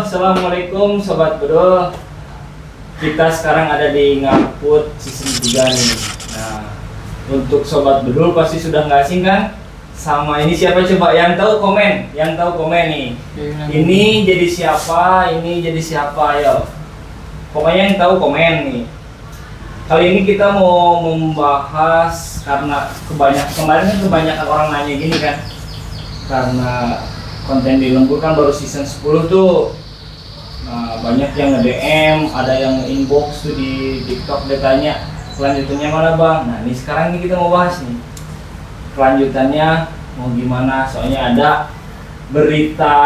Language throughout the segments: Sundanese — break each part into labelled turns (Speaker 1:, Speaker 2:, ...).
Speaker 1: Assalamualaikum, Sobat Bedul. Kita sekarang ada di Ngaput season 3 nih. Nah, untuk Sobat Bedul pasti sudah nggak asing kan? Sama ini siapa coba? Yang tahu komen, yang tahu komen nih. Ini jadi siapa? Ini jadi siapa? Ayo. Pokoknya yang tahu komen nih. Kali ini kita mau membahas karena kebanyakan kemarin kan kebanyakan orang nanya gini kan. Karena konten di lembur kan baru season 10 tuh. Nah, banyak yang nge-DM, ada yang inbox tuh di TikTok, dia tanya kelanjutannya mana, Bang? Nah, ini sekarang ini kita mau bahas nih. Kelanjutannya mau gimana? Soalnya ada berita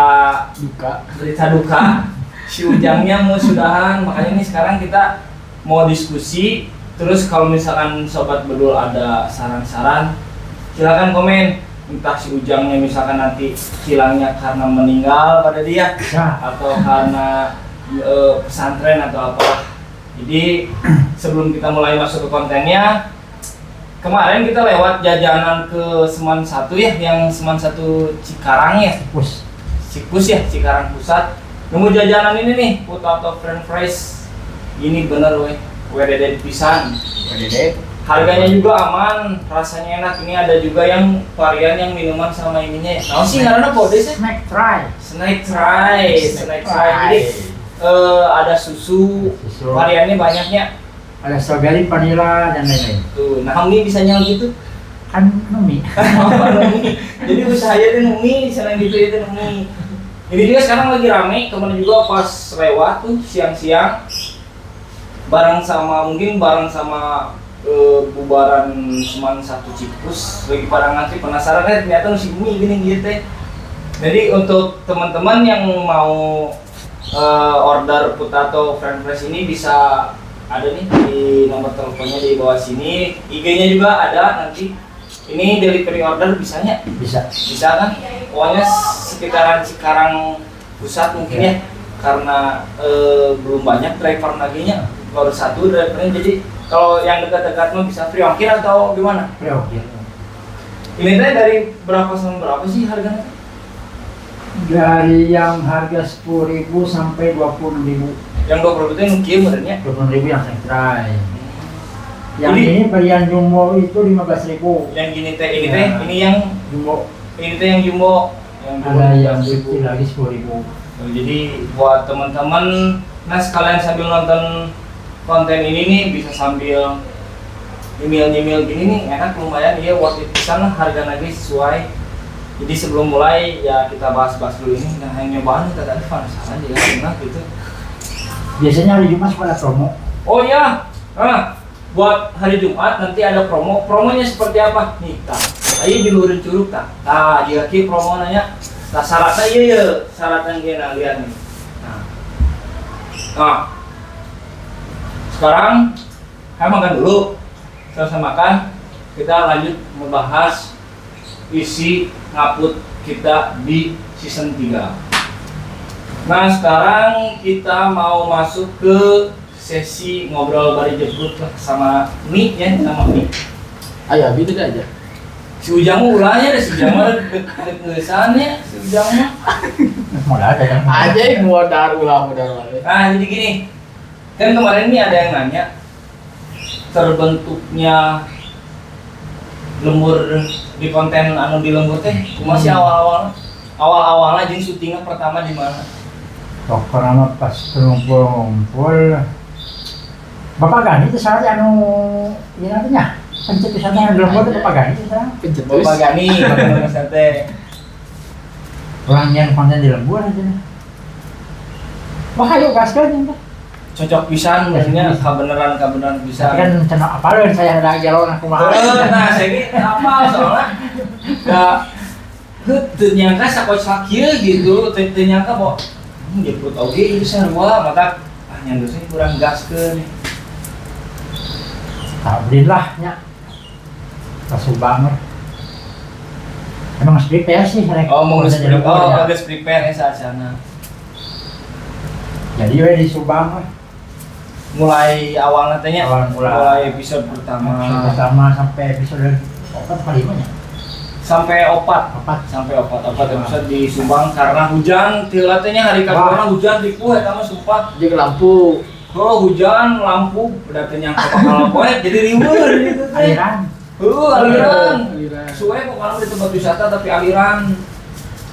Speaker 2: Duka.
Speaker 1: Berita duka, si Ujangnya mau sudahan. Makanya nih sekarang kita mau diskusi. Terus kalau misalkan Sobat Bedul ada saran-saran, silakan komen. Entah si Ujangnya misalkan nanti hilangnya karena meninggal pada dia
Speaker 2: Bisa.
Speaker 1: Atau karena pesantren atau apalah. Jadi sebelum kita mulai masuk ke kontennya, kemarin kita lewat jajanan ke SMAN 1 ya, yang SMAN 1 Cikarang ya.
Speaker 2: Pus.
Speaker 1: Cikus ya, Cikarang Pusat. Nemu jajanan ini nih, potato french fries. Ini bener weh, WDD pisan.
Speaker 2: WDD.
Speaker 1: Harganya juga aman, rasanya enak. Ini ada juga yang varian yang minuman sama ininya. Nah, sih ngaranna podes ya?
Speaker 2: Snack try.
Speaker 1: Snack try, snack try. Jadi ada susu,
Speaker 2: Susu.
Speaker 1: Variannya banyaknya.
Speaker 2: Ada strawberry, vanilla, dan lain-lain.
Speaker 1: Tuh, nah ini bisa nyal gitu.
Speaker 2: Kan numi.
Speaker 1: Jadi usahanya itu numi, selain gitu itu numi. Ini juga sekarang lagi rame, kemarin juga pas lewat tuh siang-siang bareng sama, mungkin bareng sama bubaran SMAN 1 Cikus lagi pada ngantri penasaran kan, ternyata si mie gini gitu teh. Jadi untuk teman-teman yang mau order potato french fries ini bisa ada nih di nomor teleponnya di bawah sini. IG-nya juga ada nanti. Ini delivery order bisanya?
Speaker 2: Bisa.
Speaker 1: Bisa kan? Pokoknya sekitaran Cikarang Pusat mungkin ya, karena belum banyak driver lagi nya, baru satu drivernya. Jadi kalau yang dekat-dekat mah bisa free ongkir atau gimana?
Speaker 2: Free ongkir.
Speaker 1: Ini teh dari berapa sampai berapa sih harganya?
Speaker 2: Dari yang harga 10.000 sampai 20.000.
Speaker 1: Yang 20 itu yang kieu modelnya?
Speaker 2: 20.000 yang saya try. Yang
Speaker 1: Ini-
Speaker 2: ini varian jumbo itu 15.000.
Speaker 1: Yang gini teh, ini teh,
Speaker 2: Ya.
Speaker 1: ini yang
Speaker 2: Jumbo.
Speaker 1: Ini teh yang jumbo. Yang jumbo
Speaker 2: Ada yang
Speaker 1: 15.000.
Speaker 2: kecil lagi 10.000.
Speaker 1: Tuh, jadi buat teman-teman, nah sekalian sambil nonton konten ini nih bisa sambil nyemil-nyemil gini nih, enak lumayan ya, worth it pisan lah, harga lagi sesuai. Jadi sebelum mulai ya kita bahas-bahas dulu ini. Nah, yang nyobaan kita tadi penasaran juga enak gitu.
Speaker 2: Biasanya hari Jumat suka ada promo.
Speaker 1: Oh iya, nah, buat hari Jumat nanti ada promo. Promonya seperti apa? Nih, tah. Ayo di luhureun curug tah. Tah, jika kieu promo nanya, tah syaratnya iya iya, syaratnya gini, nah lihat nih. Nah. Nah. Sekarang saya makan dulu. Selesai makan, kita lanjut membahas isi ngaput kita di season 3. Nah, sekarang kita mau masuk ke sesi ngobrol bari jebrut lah sama mie ya, sama mie.
Speaker 3: Ayo, abi tidak aja.
Speaker 1: Si Ujang mah ulahnya deh, si Ujang mah dek ya, si Ujang mah.
Speaker 2: Modal ada kan?
Speaker 3: Aja yang modal ulah modal wae.
Speaker 1: Nah, jadi gini. Kan kemarin nih ada yang nanya terbentuknya lembur di konten anu di lembur teh kumaha sih awal-awal, awal-awalnya jeung syutingnya pertama di mana?
Speaker 2: Pokoknya mah pas ngumpul-ngumpul Bapak Gani itu salah anu ini nantinya pencetus yang di lembur itu Bapak Gani itu salah.
Speaker 3: Pencetus.
Speaker 1: Bapak Gani, Bapak Gani sate.
Speaker 2: Orang yang konten di lembur aja. Wah, ayo gaskeun nya.
Speaker 1: Cocok pisan maksudnya kabeneran kabeneran pisan.
Speaker 2: Tapi kan cenah apa saya ada jalan aku mah.
Speaker 1: Eh, nah, saya ini apa soalnya da heuh teu nyangka sakoclak kieu gitu, teu nyangka bahwa jemput oge itu sarua mata ah nyandusnya kurang gaskeun.
Speaker 2: Alhamdulillah nya. Rasul banget. Emang harus prepare sih rek.
Speaker 1: Oh, mau geus
Speaker 2: konten di lembur
Speaker 1: oh,
Speaker 2: ya.
Speaker 1: Geus prepare ya saat sana.
Speaker 2: Jadi we di Subang lah.
Speaker 1: Mulai awal nantinya
Speaker 2: Awal mula.
Speaker 1: Mulai episode pertama.
Speaker 2: Episode pertama sampai episode 4 atau 5 nya.
Speaker 1: Sampai 4.
Speaker 2: 4.
Speaker 1: Sampai 4, 4 episode di Subang karena hujan, tieu teh nya hari kadua hujan ripuh eta mah sumpah.
Speaker 3: Jeung lampu.
Speaker 1: Oh, hujan, lampu udah teu nyangka bakal poe jadi riweuh gitu teh.
Speaker 2: Aliran.
Speaker 1: Heuh, aliran.
Speaker 3: Aliran.
Speaker 1: Suwe pokoknya di tempat wisata tapi aliran.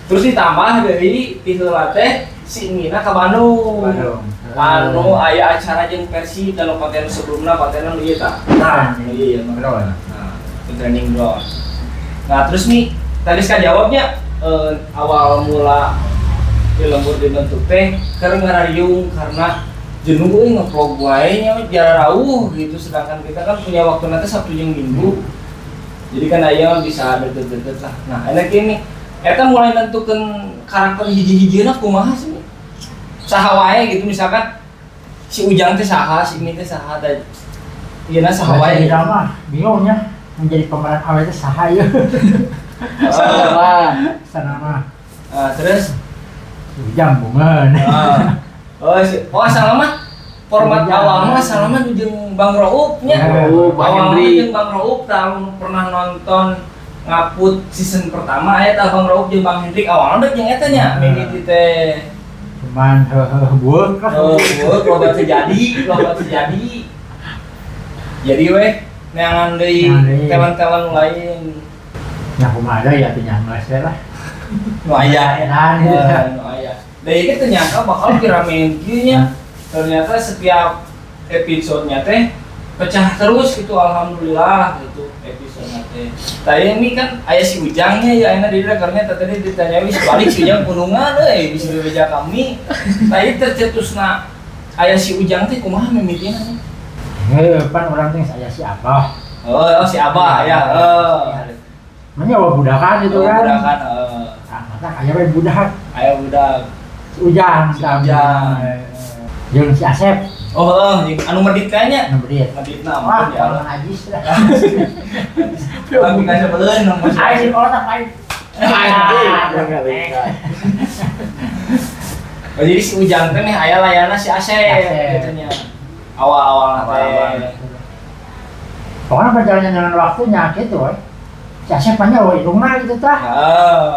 Speaker 1: Terus ditambah dari ti heula teh si Mina ke Bandung.
Speaker 2: Bandung.
Speaker 1: Anu aya acara jeung Persib dan konten sebelumna kontenna nu ieu tah. Nah, iya
Speaker 2: Drone.
Speaker 1: Nah, itu training drone. Nah, terus nih tadi saya jawabnya awal mula di lembur dibentuk teh keur ngarariung karena jenuh euy ngevlog wae nya jarauh gitu, sedangkan kita kan punya waktu nanti Sabtu jeung Minggu. Jadi kan aya bisa deket-deket lah. Nah, enak ini eta mulai nentukeun karakter hiji-hijina kumaha sih? Saha wae gitu, misalkan si Ujang teh saha, si Imi teh saha, dan ieu na saha wae.
Speaker 2: Bahasa mah bingungnya menjadi pemeran awal itu saha ya.
Speaker 3: Sama.
Speaker 2: Sana mah
Speaker 1: Ah, terus
Speaker 2: Ujang bungeun.
Speaker 1: Ah. Oh, si, oh asal mah format
Speaker 2: Ujang.
Speaker 1: awal mah asal mah jeung Bang Raup nya.
Speaker 2: Ya.
Speaker 3: Oh, Pak
Speaker 1: Awal mah
Speaker 3: Henry.
Speaker 1: jeung Bang Raup, tahun pernah nonton ngaput season pertama aya tah Bang Raup jeung Bang Hendrik awalna dek jeung eta nya
Speaker 2: Hmm.
Speaker 1: mimiti teh.
Speaker 2: Cuman heuheuh bueuk lah.
Speaker 1: Oh, loba teu jadi, loba teu jadi. Jadi weh neangan deui
Speaker 2: Neangan deui.
Speaker 1: talent-talent lain.
Speaker 2: Nya kumaha deui atuh nya geus we lah.
Speaker 1: Nu aya.
Speaker 2: Nah, gitu.
Speaker 1: Eh, nu aya. Da ieu teu nyangka bakal kiramean kieu nya. Ternyata setiap episodenya teh pecah terus gitu, alhamdulillah gitu episodenya teh. Tadi ini kan aya si Ujangnya ya, ayeuna di karena tadi ditanya wis balik si Ujang punungan euy bisa bebeja kami. Tadi tercetusna aya si Ujang teh kumaha mimitina nih?
Speaker 2: Heuh, pan urang teh aya si Abah.
Speaker 1: Oh, oh si Abah ya. Oh.
Speaker 2: Manya wah budakan gitu
Speaker 1: Oh,
Speaker 2: kan.
Speaker 1: budakan, heeh.
Speaker 2: Ah, mata aya we budak.
Speaker 1: Aya budak.
Speaker 2: Si Ujang,
Speaker 1: Si Ujang.
Speaker 2: Jeung si Asep.
Speaker 1: Oh, heeh, jeung anu medit teh nya.
Speaker 2: Nu medit.
Speaker 1: Meditna
Speaker 2: Wah,
Speaker 1: ampun ya Allah.
Speaker 2: orang ajis lah.
Speaker 1: Tapi kasebeleun nong
Speaker 2: Aing si kolot apa aing?
Speaker 3: Anjing.
Speaker 1: Oh, jadi si Ujang teh nih aya layana si Asep
Speaker 2: Asep.
Speaker 1: gitu nya. Awal-awal teh.
Speaker 2: Pokoknya perjalanan dengan waktunya gitu we. Si Asep mah nya we indungna gitu tah.
Speaker 1: Heeh.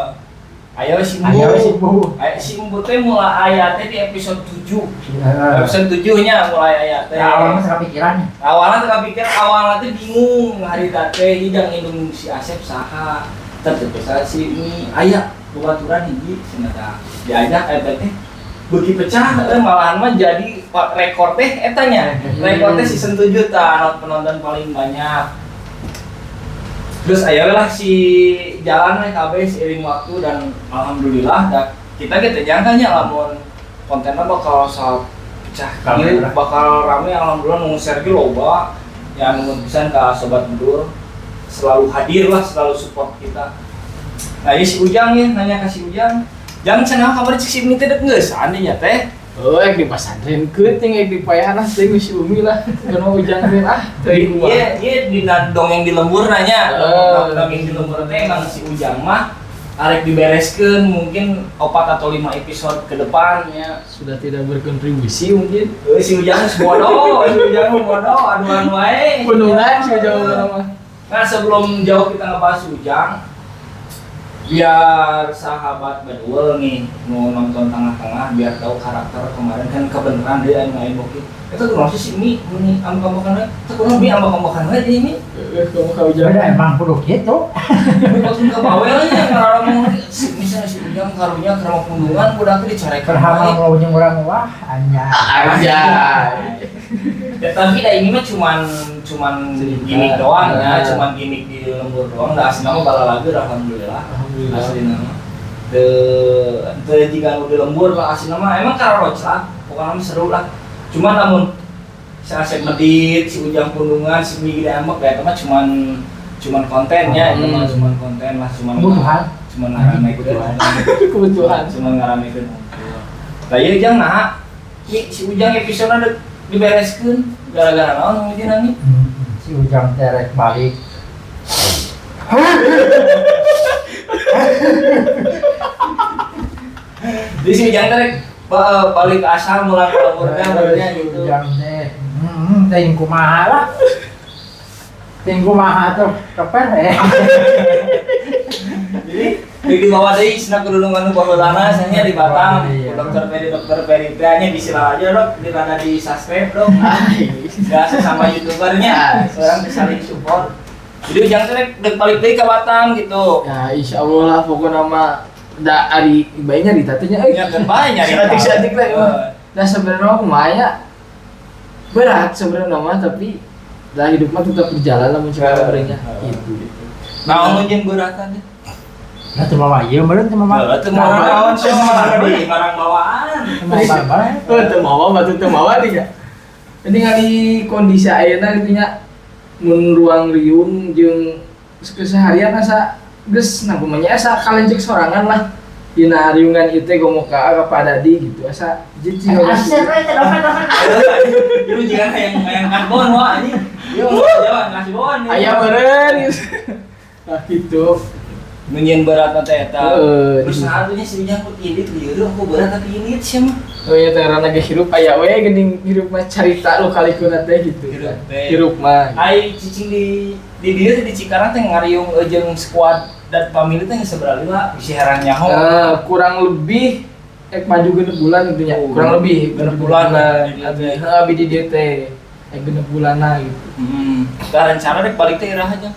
Speaker 1: Ayo si Embu.
Speaker 2: Aya we si Embu.
Speaker 1: Ayo si Embu teh mulai aya teh di episode 7.
Speaker 2: Heeh.
Speaker 1: Episode 7 nya mulai aya teh.
Speaker 2: Ya, awalnya mah kepikiran.
Speaker 1: Awalnya teh kapikir, awalnya teh bingung hari teh hidang indung si Asep saha. Tercetus si ini aya babaturan hiji cenah tah. Diajak eta teh beuki pecah malahan mah jadi rekor teh eta nya. Rekor teh season 7 tah penonton paling banyak. Terus aya lah si jalan we kabeh seiring waktu dan alhamdulillah da, kita gitu nyangka nya lamun kontennya bakal sa pecah
Speaker 2: Rame
Speaker 1: kieu
Speaker 2: lah.
Speaker 1: bakal rame, alhamdulillah nu share ge loba ya, nuhun pisan ka Sobat Bedul selalu hadir lah, selalu support kita. Nah, ini si Ujang ya, nanya ke si Ujang. Jang cenah kamari cek si Umi teh dek geus nya teh.
Speaker 3: Oh, ek di pasantren keuting ek di payahan ah teuing si Umi lah. Kan mau Ujang teh ah teuing kumaha.
Speaker 1: Iya, iya dina dongeng di lembur nanya.
Speaker 3: Eh.
Speaker 1: Dongeng di lembur teh emang si Ujang mah arek dibereskeun mungkin 4 atau 5 episode ke depan ya.
Speaker 3: Sudah tidak berkontribusi mungkin.
Speaker 1: Eh, si Ujang geus bodoh, si Ujang mah bodoh, aduan wae.
Speaker 3: Punungan si Ujang mah.
Speaker 1: Nah, sebelum jauh kita ngebahas si Ujang, biar sahabat bedul nih mau nonton tengah-tengah biar tahu karakter kemarin kan kebenaran dia yang main bokeh itu kunaon sih si Mi meni ambek-ambekan we itu kunaon Mi ambek-ambekan we di Mi.
Speaker 3: Eh, kamu ka Ujang.
Speaker 2: Beda emang kudu gitu.
Speaker 1: Mi waktu ke bawel nya ngaromong si misalnya si Ujang karunya keur mau pundungan budak teh dicarekan
Speaker 2: Kerhama
Speaker 1: wae.
Speaker 2: mau jeung urang wah anjay.
Speaker 3: Anjay.
Speaker 1: Ya, tapi dah ini mah cuman cuman
Speaker 3: Cerita.
Speaker 1: gimmick doang ya,
Speaker 3: Nah.
Speaker 1: cuman gimmick di lembur doang. Dah asli nama balalager alhamdulillah.
Speaker 3: Alhamdulillah.
Speaker 1: Asli nama. De teu jiga nu di lembur lah asli nama emang kararoclak, pokoknya mah seru lah. Cuman lamun si Asep medit, si Ujang pundungan, si Migi ambek, ya itu mah cuman cuman kontennya, itu mah cuman konten lah, cuman
Speaker 2: Kebutuhan.
Speaker 1: cuman ngaramekeun.
Speaker 2: Kebutuhan.
Speaker 3: Kebutuhan.
Speaker 1: Cuman ngaramekeun. Lah ieu Jang nah, Mi, si Ujang episode dek dibereskeun gara-gara naon mungkin nih.
Speaker 2: Si Ujang terek balik.
Speaker 1: Jadi si Ujang terek balik ke asal mulai ke lemburnya lemburnya
Speaker 2: Si
Speaker 1: gitu.
Speaker 2: Ujang teh, teuing kumaha lah. Teuing kumaha tuh, keper eh.
Speaker 1: Jadi di bawah deui cenah kudu nu baheulana cenah di Batam.
Speaker 2: Iya.
Speaker 1: Dokter Ferry teh nya bisa aja dok, di rada di subscribe dok. Gak sesama youtubernya, orang saling support. Jadi Ujang teh rek balik deui ka Batam gitu.
Speaker 3: Ya insyaallah lah pokoknya mah da ari bae nyarita teh nya euy.
Speaker 1: Ya kan bae nyari.
Speaker 3: Saeutik-saeutik lah. Nah sebenarnya mah kumaha ya, berat sebenarnya mah, tapi dah hidup mah tetap berjalan lah mencoba sebenarnya gitu.
Speaker 1: Naon nu jeung beratan teh?
Speaker 2: Nah, teu mawa ieu meureun teu mawa.
Speaker 1: Heeh, teu mawa naon sih mah di barang bawaan.
Speaker 2: Teu mawa barang.
Speaker 3: Oh, teu mawa batu teu mawa nih ya. Jadi ngali kondisi ayeuna gitu nya mun ruang riung jeung keseharian asa geus nah kumanya asa kalencek sorangan lah dina riungan ieu teh gomo ka Pak Dadi gitu asa jijik.
Speaker 2: Asep we teh dompet dompet.
Speaker 1: Lu jangan hayang hayang karbon wah anjing. Yo, jawa ngasih bon.
Speaker 3: Aya meureun gitu. Nah gitu.
Speaker 1: Nunyin berat teh eta.
Speaker 3: Heeh.
Speaker 1: Terus satunya si Ujang kok ilit lieur aku berat tapi ilit sih mah.
Speaker 3: Oh iya teh rana ge hirup aya we geuning hirup mah carita lu kalikuna teh gitu.
Speaker 1: Hirup teh.
Speaker 3: Hirup mah.
Speaker 1: Ai cicing di dieu teh di Cikarang teh ngariung jeung squad dan family teh geus sabaraha lila bisi herang nyaho.
Speaker 3: Kurang lebih ek maju 6 bulan gitu nya.
Speaker 1: Oh,
Speaker 3: Kurang lebih
Speaker 1: 6 bulan lah di dieu
Speaker 3: Abi
Speaker 1: teh.
Speaker 3: Heeh, abi di dieu teh ek 6 bulanan gitu.
Speaker 1: Tah rencana rek balik teh iraha nya.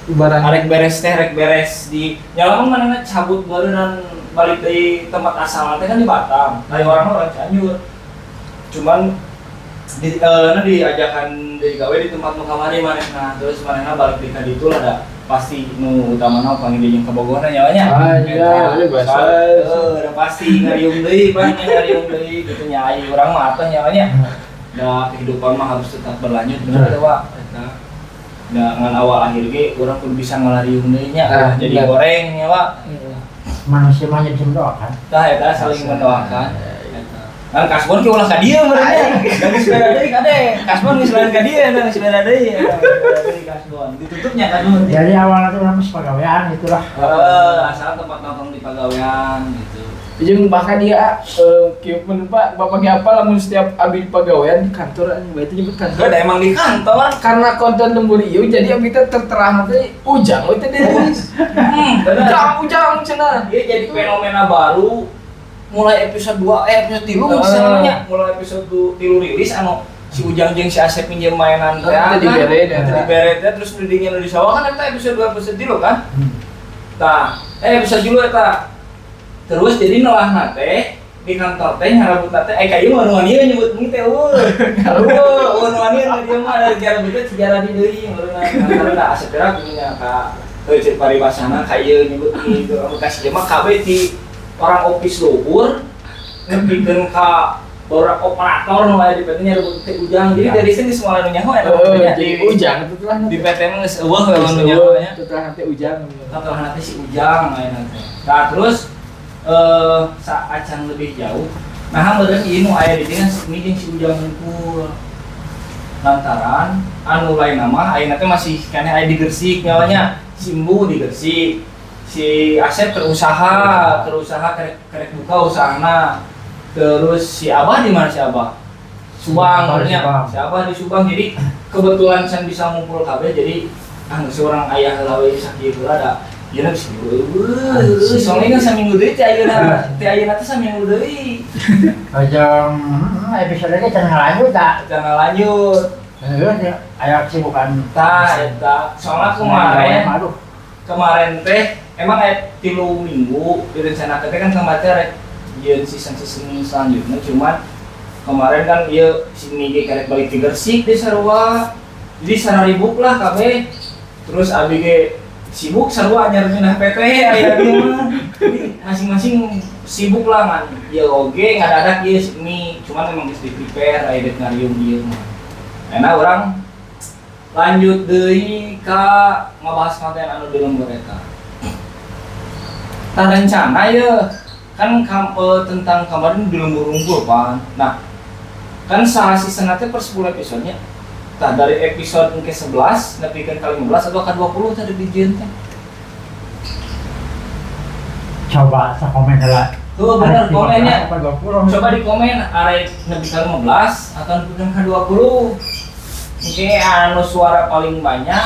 Speaker 3: Ubaran
Speaker 1: Arek beres teh rek beres di nyala mah mana cabut barunan balik dari tempat asal teh kan di Batam. Dari orang orang Cianjur. Cuman di nah diajakan dari gawe di tempat nu kamari manehna terus manehna balik di ka ditu lah da pasti nu utamana panggil jeung ka Bogorna nyawanya.
Speaker 3: Ah, iya, iya, bahasa.
Speaker 1: Heeh, udah pasti ngariung deui pan ngariung deui kitu nya ai urang mah atuh nyawanya. Da kehidupan mah harus tetap berlanjut bener teh Wak. Eta. Da ngan awal akhir ge urang kudu bisa ngalariung deui nya.
Speaker 3: Ah,
Speaker 1: Jadi
Speaker 3: bener.
Speaker 1: goreng nya Wak.
Speaker 2: Manusia mah hanya bisa mendoakan.
Speaker 1: Tah eta saling mendoakan. Eta. Kan kasbon ki ulah ka dieu meureun nya. Da geus beda deui kade. Kasbon geus lain ka dieu eta geus beda deui. Eta geus beda deui kasbon. Ditutupnya kasbon.
Speaker 2: Jadi awalnya tuh orang pegawaian itulah.
Speaker 1: Heeh, asal tempat nongkrong di pagawean gitu.
Speaker 3: Jeung bahkan dia kieu pun Pak, bapak ge apa lamun setiap abi di pagawean di kantor anjing bae teh nyebut kantor.
Speaker 1: Gak ada emang di kantor.
Speaker 3: Karena konten lembur ieu jadi abi teh terterah teh ujang we teh deui.
Speaker 1: Bener.
Speaker 3: Ujang ujang cenah.
Speaker 1: Dia jadi fenomena baru mulai episode 2 eh episode 3 misalnya mulai episode 3 rilis anu si Ujang jeung si Asep minjem mainan teh
Speaker 3: Teu
Speaker 1: kan.
Speaker 3: dibere, eta.
Speaker 1: Teu dibere teh terus nu dinya nu di sawah kan eta episode 2 episode 3 kan. Tah, episode 3 eta. Terus jadi nelahna teh di kantor teh nyarabut teh eh ka ieu mah nu ieu nyebut mie teh eueuh. Eueuh, nu ieu nu dieu mah ada nyarabut teh sejarah di deui meureunna kantor da Asep teh punya ka heuh ceuk paribasana ka ieu nyebut gitu. Anu kasih mah kabeh ti orang office luhur nepikeun ka orang operator nu aya di PT nyarabut teh Ujang. Jadi
Speaker 2: Ya.
Speaker 1: dari sini semua anu nyaho eta
Speaker 3: Heeh,
Speaker 1: nya.
Speaker 3: jadi ujang itu telah
Speaker 1: Di PT mah geus eueuh anu nyaho nya.
Speaker 3: Itu telah nanti ujang.
Speaker 1: Setelah nanti si Ujang aya teh. Nah, terus saacan lebih jauh. Nah, meureun ieu nu aya di dieu si jeung si Ujang hungkul. Lantaran anu lain nama ayeuna teh masih keneh aya di Gresik nyawanya. Simbu di Gresik. Si Asep berusaha, berusaha kerek, kerek buka usahana. Terus si Abah di mana si Abah? Subang,
Speaker 2: Abah di
Speaker 1: maksudnya.
Speaker 2: Subang.
Speaker 1: Si Abah di Subang. Jadi kebetulan can bisa ngumpul kabeh jadi ah geus urang aya heula we sakieu heula da ieu geus eueuh soalnya kan saminggu deui teh ayeuna teh ayeuna teh saminggu deui.
Speaker 2: Ajang episode ini jangan lanjut tak.
Speaker 1: Jangan lanjut.
Speaker 2: Heeh, aya kesibukan.
Speaker 1: Tah eta soalnya kemarin
Speaker 2: Aduh,
Speaker 1: kemarin teh emang aya 3 minggu direncanakan teh kan kemarin rek jieun season-season selanjutnya cuman kemarin kan ieu si Migi karek balik di Gresik di sarua jadi sararibuk lah kabeh terus abi ge sibuk sarua anyar pindah PT aya dia mah jadi masing-masing sibuk lah ngan ya oge ngadadak ieu si Mi cuman emang geus di prepare aya deuk ngariung ieu mah enak urang lanjut deui ka ngabahas konten anu di lembur eta. Tah rencana ya kan tentang kemarin di lembur unggul pan. Nah, kan salah season teh per 10 episodenya. Tah dari episode ke 11 nepikeun ka 15 atau ka 20 tadi di jieun teh.
Speaker 2: Coba sa komen lah.
Speaker 1: Tuh bener komennya.
Speaker 2: Apa 20?
Speaker 1: Coba di komen arek nepi ka 15 atau nepikeun ka 20. Oke, anu suara paling banyak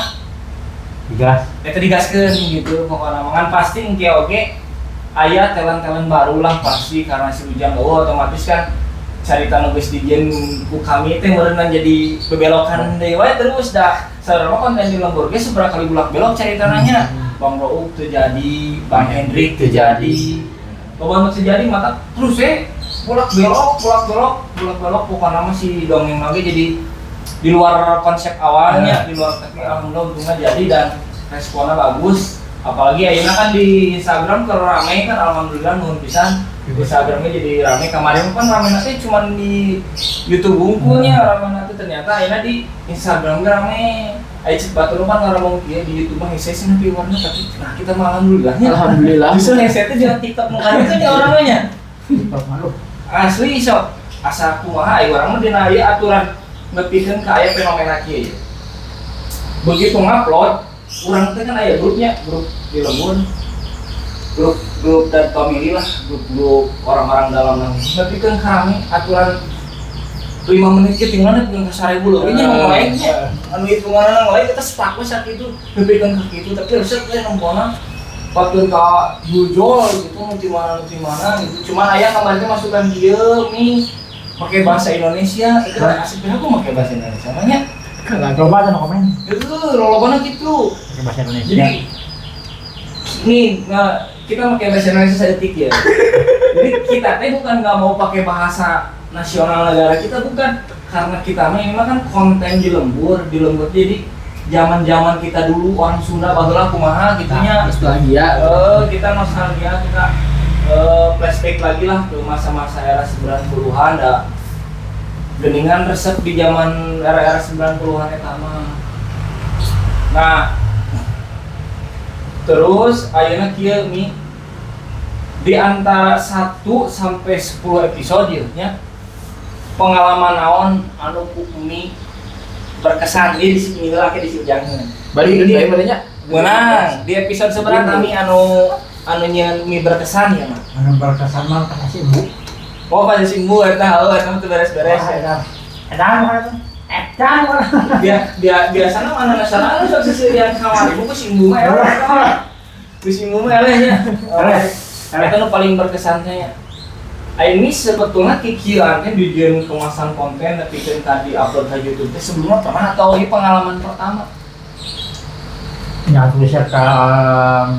Speaker 2: Digas.
Speaker 1: Eta digaskeun gitu pokoknya mah. Pasti engke oge aya talent-talent baru lah pasti, karena si Ujang, oh, otomatis kan carita nu geus dijieun ku kami teh meureunna jadi bebelokan deui wae terus. Da saudara mah konten di lembur ge seberapa kali bulak belok caritana. Bang Rauf teu jadi, Bang Hendrik teu jadi, loba nu teu jadi, maka terus bolak belok, bolak belok, bolak belok. Pokoknya mah si dongeng lagi jadi di luar konsep awalnya, di luar, tapi alhamdulillah untungnya jadi dan responnya bagus. Apalagi ayeuna kan di Instagram kalau rame kan, alhamdulillah, nuhun pisan. Instagramnya jadi rame. Kemarin kan rame nanti cuma di YouTube wungkulnya rame, nanti ternyata ayeuna di Instagram rame. Ayo cek batur kan ngomong kieu, di YouTube mah hese sih viewernya, tapi nah kita mah alhamdulillahnya.
Speaker 3: Alhamdulillah.
Speaker 1: Justru hese teh di TikTok mukanya tuh nya orangnya.
Speaker 2: TikTok malu.
Speaker 1: Asli sok asa kumaha aya urang mah dina ieu aturan nepikeun ka aya fenomena kieu. Begitu ngupload urang teh kan aya grupnya, grup di lembur, grup grup dan family lah, grup-grup orang-orang dalam. Nang nepikeun kami aturan 5 menit ke tinggal nepikeun ka 1000 leuwih nya mau like nya anu hitunganna like kita sepak we sakitu nepikeun ka kitu, tapi resep we nempona waktu ka bujol gitu nu di mana, nu di mana gitu. Cuman aya kemarin teh masukan kieu nih, pakai bahasa Indonesia itu kan asik aku pakai bahasa Indonesia namanya.
Speaker 2: Coba tuh komen.
Speaker 1: Itu lolobana gitu.
Speaker 2: Pakai bahasa Indonesia.
Speaker 1: Jadi nih, nah, kita pakai bahasa Indonesia sedetik ya. Jadi kita teh bukan nggak mau pakai bahasa nasional negara kita, bukan. Karena kita mah ini mah kan konten di lembur, di lembur, jadi zaman-zaman kita dulu orang Sunda baheula kumaha gitu nya.
Speaker 3: Nostalgia.
Speaker 1: Kita nostalgia, kita flashback lagi lah ke masa-masa era 90-an. Da geningan resep di zaman era-era 90-an eta mah. Nah, terus ayeuna kieu mi, di antara 1 sampai 10 episode ya nya, pengalaman naon anu ku Mi berkesan di sini lah di si Ujang.
Speaker 3: Bari
Speaker 1: Di-
Speaker 3: bae nya.
Speaker 1: Menang di episode seberapa kami anu anu nyeun Mi berkesan ya mah?
Speaker 2: Anu berkesan mah kata si Ibu.
Speaker 1: Oh, pas si Ibu eta, oh, eta mah teu beres-beres.
Speaker 2: Wah, eta. Eta mana tuh? Eta mana?
Speaker 1: Biasana mana nasional anu sok seserian kamari ku si Ibu mah eleh. Ku si Ibu mah eleh nya.
Speaker 2: Eleh.
Speaker 1: Eta nu paling berkesan nya. Ah, ini sebetulnya kikieuan teh dijieun kemasan konten nepikeun tadi upload ke YouTube teh sebelumnya pernah atau ini pengalaman pertama?
Speaker 2: Ya, tulis ke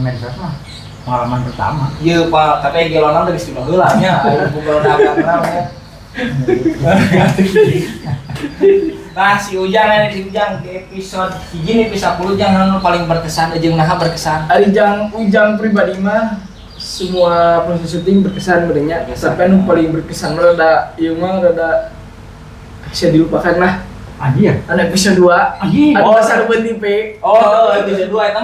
Speaker 2: medsos mah pengalaman pertama.
Speaker 1: Iya Pak, katanya gelongan udah geus heula nya, aya Google dagang nya. Nah, si Ujang ini, si Ujang di episode hiji nih, episode 10, jangan anu paling berkesan jeung naha berkesan.
Speaker 3: Ari jang Ujang pribadi mah semua proses syuting berkesan berenya.
Speaker 1: Berkesan.
Speaker 3: Tapi anu paling berkesan mah rada ieu mah rada bisa dilupakan lah.
Speaker 2: Anjir.
Speaker 3: Anu episode 2.
Speaker 2: Anjir.
Speaker 3: Anu
Speaker 1: Oh.
Speaker 3: pasar beuti pe.
Speaker 1: Oh, episode 2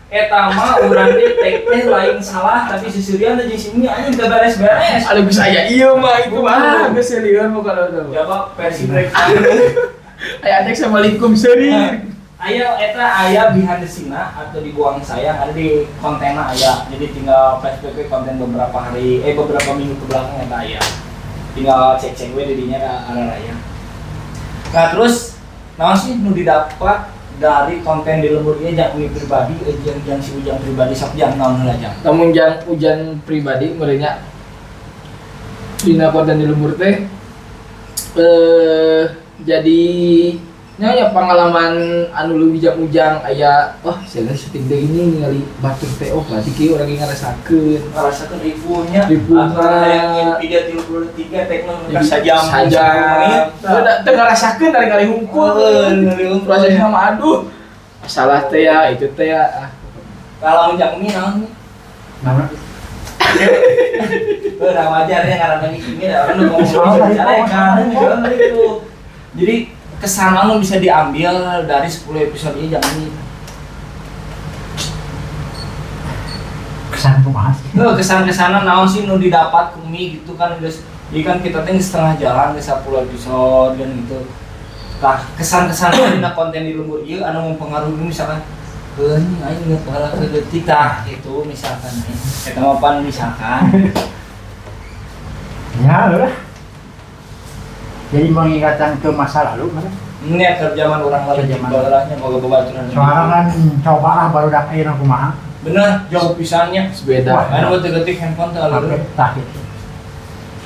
Speaker 1: eta mah urang ge teh teh lain salah, tapi sisirian teh jeung si Mia anjing teu beres-beres.
Speaker 3: Anu bisa aya ieu mah itu mah geus lieur pokokna teh.
Speaker 1: Jawab versi breakdown.
Speaker 3: Aya adek assalamualaikum seri.
Speaker 1: Aya eta aya behind the scene atau dibuang sayang ada di kontennya aya. Jadi tinggal flashback ke konten beberapa hari, eh, beberapa minggu ke belakang eta aya. Tinggal cek-cek we di dinya ada ada aya. Nah, terus naon sih nu didapat dari konten di lembur ieu jang Umi pribadi jeung jang si Ujang pribadi, sok jang naon heula jang?
Speaker 3: Lamun jang Ujan pribadi merenya dina konten di lembur teh jadi nya ya pengalaman anu leuwih jang Ujang aya, wah, saya syuting teh ini ningali batur teh, oh, berarti kieu urang ge ngarasakeun.
Speaker 1: Ngerasakeun ribunya.
Speaker 3: Ribuhna.
Speaker 1: Aturan hayang nyeun video 33 teknologi sajam.
Speaker 3: Sajam. Udah teu ngarasakeun dari kali hungkul.
Speaker 1: Hungkul, ningali hungkul.
Speaker 3: Prosesnya mah aduh. Masalah teh ya, itu teh ya. Ah.
Speaker 1: Kalau jang Umi naon nih?
Speaker 2: Nama
Speaker 1: Udah wajar ya ngaranna di sini ada orang nu ngomong
Speaker 2: Oh,
Speaker 1: bisa dicarekan gitu. Jadi kesan anu bisa diambil dari 10 episode ini jangan ini.
Speaker 2: Kesan kumaha sih?
Speaker 1: Tuh, kesan-kesanan naon sih nu didapat ku Mi gitu kan geus. Jadi kan kita teh setengah jalan ke 10 episode kan gitu. Tah, kesan-kesan dina konten di lembur ieu anu mempengaruhi misalkan heuh aing inget baheula ke detik tah gitu misalkan, eta mah pan misalkan.
Speaker 2: Ya udah. Jadi mengingatkan ke masa lalu mana?
Speaker 1: Ini ya ke zaman orang
Speaker 2: Ke
Speaker 1: lalu
Speaker 2: zaman.
Speaker 1: Balahnya boga babaturan.
Speaker 2: Soalnya kan coba ah baru dak ayeuna kumaha.
Speaker 1: Bener, jauh pisannya.
Speaker 3: Sepeda.
Speaker 2: Wah.
Speaker 1: Anu getik handphone teh alur.
Speaker 2: Pakai tah gitu.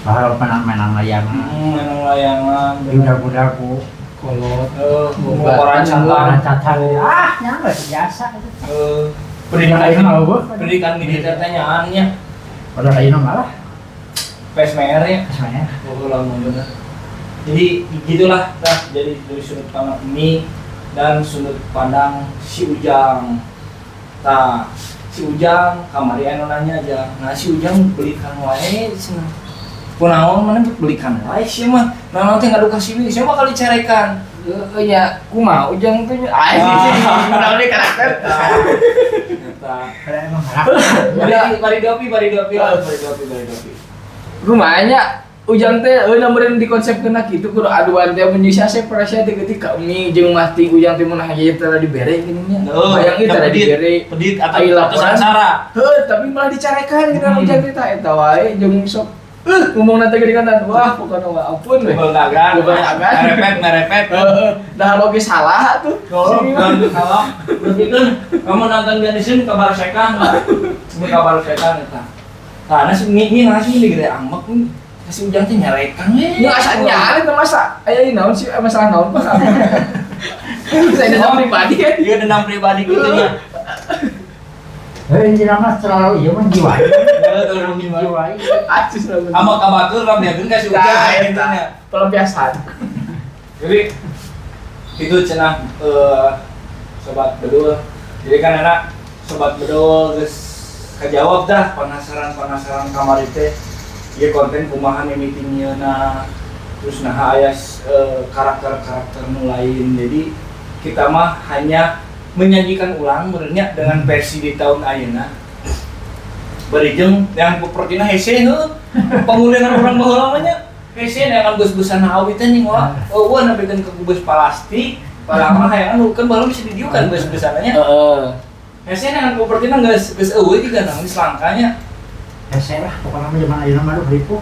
Speaker 2: Bahal menang-menang layangan.
Speaker 1: Menang layangan. Bener.
Speaker 2: Budak-budak ku
Speaker 3: Kolot.
Speaker 1: Eh, orang
Speaker 2: orang
Speaker 1: catan.
Speaker 2: cacat. Ah, nya geus biasa gitu.
Speaker 1: Eh,
Speaker 2: Pendidikan
Speaker 1: pendidikan
Speaker 2: ayeuna eueuh.
Speaker 1: pendidikan militer teh nyaannya
Speaker 2: Padahal ayeuna malah
Speaker 1: PSMR nya.
Speaker 2: sebenarnya.
Speaker 1: Oh, lama bener. Jadi gitulah dah, jadi dari sudut pandang ini dan sudut pandang si Ujang. Nah, si Ujang kamari anu nanya aja. Nah, si Ujang belikan wae cenah. Kunaon mana belikan wae sih mah. Nah, nanti ngadu ka si Wi, siapa kali carekan.
Speaker 3: Heeh nya, kumaha Ujang tuh nya. Ah, kunaon deui karakter.
Speaker 1: Eta.
Speaker 2: Kada emang karakter.
Speaker 1: Bari bari dopi, bari dopi lah, bari dopi, bari dopi.
Speaker 3: Kumaha nya Ujang teh euy meureun dikonsepkeun kitu kudu aduan teh mun si Asep rasa teh ketika Umi jeung Mati Ujang teh mun ieu teh dibere gini nya. Bayang ieu teh dibere.
Speaker 1: Pedit atau
Speaker 3: Ai
Speaker 1: atau
Speaker 3: laporan.
Speaker 1: sangsara.
Speaker 3: Heuh, tapi malah dicarekan gitu mm. Ujang teh tah eta wae jeung sok ngomong nanti gede kan wah pokoknya mah ampun we.
Speaker 1: Gobel dagang.
Speaker 3: Gobel dagang.
Speaker 1: Merepet, merepet.
Speaker 3: Heeh, dah logis salah tuh.
Speaker 1: Oh, kalau berarti kan kamu nonton di sini kabar setan lah. Semua kabar setan eta. Karena si mi mi ngasih ini gede ambek nih. Kasih Ujang teh nyarekan we.
Speaker 3: Nya asa nyare teh masa aya ieu naon sih masalah naon Pak. Saya dendam pribadi kan.
Speaker 1: Iya dendam pribadi gitu nya.
Speaker 2: Heuh, intina mah terlalu ieu mah jiwai.
Speaker 1: Heeh, terlalu gimana.
Speaker 2: Jiwai.
Speaker 3: Acis lah.
Speaker 1: Ama kabatur ram dia kasih Ujang
Speaker 3: Nah,
Speaker 1: gitu
Speaker 3: eta.
Speaker 1: nya.
Speaker 3: Pelampiasan.
Speaker 1: Jadi itu cenah sobat bedul. Jadi kan enak sobat bedul geus kajawab dah penasaran-penasaran kamari teh. Ieu konten kumaha mimiti nyieuna terus nah aya karakter-karakter nu lain. Jadi kita mah hanya menyajikan ulang meureunnya dengan versi di tahun ayeuna. Bari jeung yang propertina hese heuh. Pengulinan urang baheula mah nya. Hese neangan bus-busan awi teh nih wah. Eueuh nepikeun ke bus plastik. Padahal mah hayang anu kan baheula bisa didiukan bus-busanna nya.
Speaker 3: Heeh.
Speaker 1: Hese neangan propertina geus geus eueuh juga nang geus langkanya.
Speaker 2: Hese lah pokoknya mah zaman ayeuna mah aduh ripuh.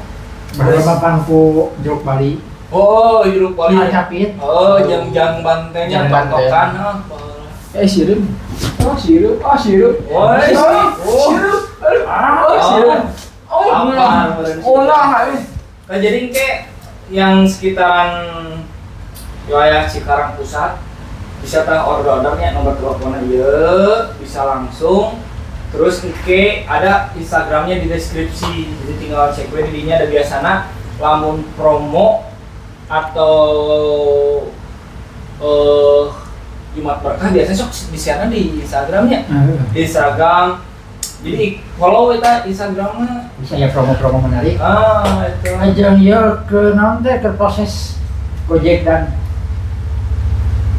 Speaker 2: Baheula mah ku jeruk Bali.
Speaker 1: Oh, hirup Bali.
Speaker 2: Capit.
Speaker 1: Oh, jang-jang bantenya
Speaker 3: Jang banten.
Speaker 1: patokan ah. Baheula.
Speaker 3: Eh sirup. Oh sirup, oh sirup.
Speaker 1: Oh,
Speaker 3: sirup.
Speaker 1: oh.
Speaker 3: Sirup. Aduh. Oh sirup. Oh,
Speaker 1: Apa?
Speaker 3: oh nah.
Speaker 1: Nah, jadi kayak yang sekitaran wilayah Cikarang Pusat bisa tah order-ordernya nomor teleponnya iya bisa langsung terus ke ada Instagramnya di deskripsi jadi tinggal cek we di dinya ada biasana lamun promo atau Jumat berkah biasanya sok di sana di Instagramnya di Instagram jadi follow kita Instagramnya.
Speaker 2: Bisa ya promo-promo menarik.
Speaker 1: Ah, itu.
Speaker 2: Ajang ieu ke naon teh ke proses Gojek dan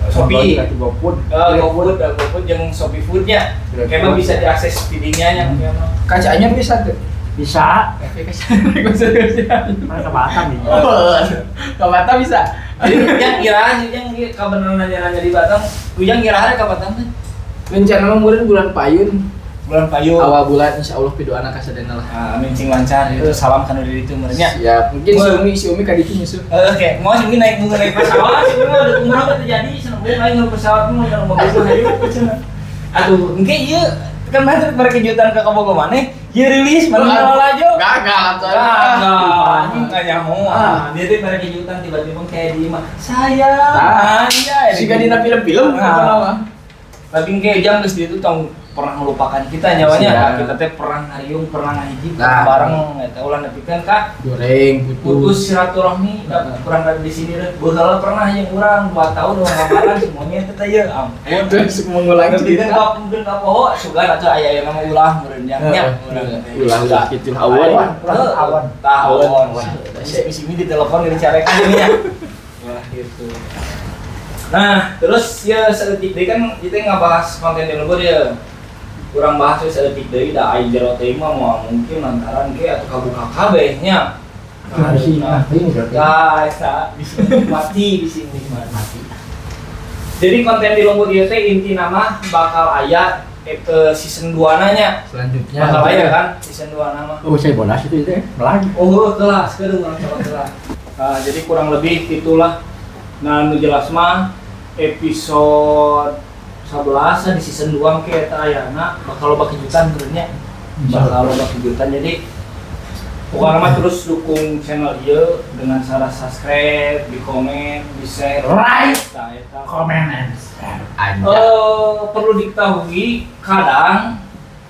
Speaker 1: Shopee.
Speaker 2: GoFood.
Speaker 1: GoFood, GoFood yang Shopee Foodnya. Kayaknya bisa diakses tidinya nya kayaknya.
Speaker 3: Kacanya bisa tuh.
Speaker 2: Bisa.
Speaker 3: Kaca.
Speaker 2: Mana ke Batam ini.
Speaker 3: Oh, ke Batam bisa.
Speaker 1: Jadi yang kira yang kabeneran nanya-nanya di Batam, Ujang kira hari ke Batam teh?
Speaker 3: Rencana mah meureun bulan payun,
Speaker 1: Bulan payun.
Speaker 3: awal bulan insya Allah pidoana kasadana lah.
Speaker 1: Ah, amin cing lancar itu salam kanu diri itu meureunnya.
Speaker 3: Siap. Mungkin si Umi ka ditu nyusul.
Speaker 1: Oke, mau sih mungkin naik naik pesawat, sih mah udah umroh mah terjadi, seneng mau naik pesawat mah udah mau mobil hayu cenah. Atuh, mungkin ieu kan mah mereka kejutan ke Kabogo maneh, ieu rilis mana lalajo.
Speaker 3: Gagal atuh.
Speaker 1: Gagal, anjing nggak nyaho.
Speaker 3: Ah.
Speaker 1: Dia tuh mereka kejutan tiba-tiba kayak di mah saya.
Speaker 3: Ah,
Speaker 1: Anjay.
Speaker 3: Siga dina film-film
Speaker 1: Nah.
Speaker 3: gitu mah.
Speaker 1: Tapi kayak jam geus itu tong pernah melupakan kita nyawanya.
Speaker 3: Siap.
Speaker 1: Kita teh pernah ngariung, pernah ngahiji,
Speaker 3: Nah.
Speaker 1: bareng eta ulah nepikeun ka
Speaker 3: Goreng, putus.
Speaker 1: putus silaturahmi da
Speaker 3: Heeh.
Speaker 1: kurang dari di sini deh. Baheula pernah yang urang 2 tahun uang gambaran semuanya teh teh ye ampun.
Speaker 3: Terus mengulangi
Speaker 1: Nepikeun
Speaker 3: cerita.
Speaker 1: ka mungkin ka poho sugan atuh aya aya nama ulah meureun nya nya.
Speaker 3: Ulah ulah gitu awan.
Speaker 2: Awan, awan.
Speaker 1: Tah awan.
Speaker 3: Awan.
Speaker 1: Di sini di telepon dicarekan ini ya. Wah gitu. Nah, terus ya sedetik deui kan kita nggak bahas konten di lembur ya. Kurang bahas ya sedetik deui da ai jero teh mah moal mungkin lantaran ke atau kabuka kabeh nya.
Speaker 2: Bisi mati berarti.
Speaker 1: Nah, eta bisi mati bisi mati.
Speaker 2: Mati.
Speaker 1: Jadi konten di lembur ieu teh inti nama bakal aya season 2 nanya.
Speaker 3: Selanjutnya.
Speaker 1: Bakal aya kan season 2 nama.
Speaker 2: Oh, saya bolas itu itu. Melang.
Speaker 1: Oh, kelas, ke urang coba kelas. Nah, jadi kurang lebih itulah. Nah, nu jelas mah episode 11 di season 2 ke eta ayana bakal loba kejutan sebenarnya. Bakal loba kejutan. Jadi pokoknya mah terus dukung channel ieu dengan cara subscribe, di komen, di share,
Speaker 2: Like,
Speaker 1: Nah, eta.
Speaker 2: comment, and share.
Speaker 3: Anjay.
Speaker 1: Perlu diketahui kadang